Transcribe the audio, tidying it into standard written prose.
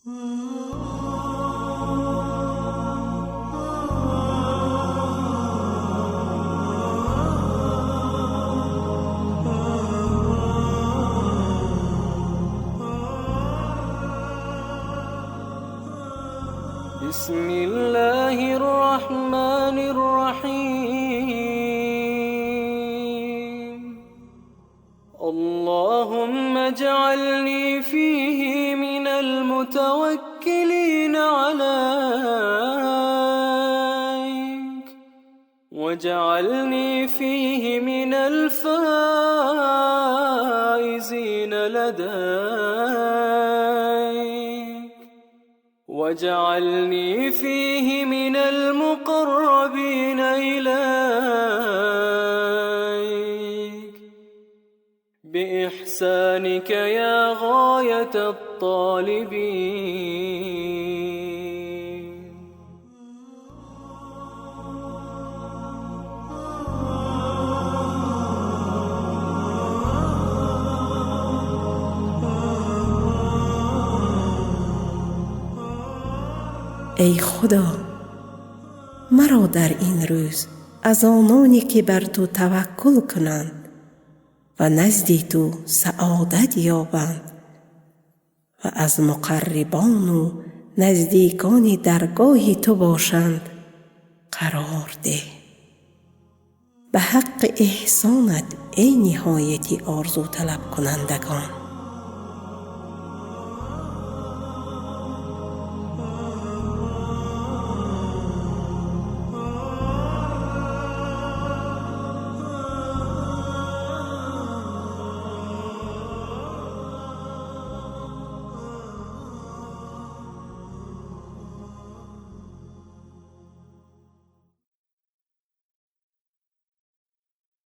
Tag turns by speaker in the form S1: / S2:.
S1: بسم الله الرحمن الرحيم. اللهم اجعلني فيه من المتوكلين عليك، واجعلني فيه من الفائزين لديك، واجعلني فيه من المقربين إليك، بإحسانك يا غاية الطالبين.
S2: Эй Худо, маро дар ин рӯз аз ононе ки бар ту таваккул кунанд ва назди ту саодат ёбанд ва аз муқаррибону наздикони даргоҳи ту бошанд қарор деҳ. Ба ҳаққи эҳсонат, эй ниҳояти орзуталабкунандагон.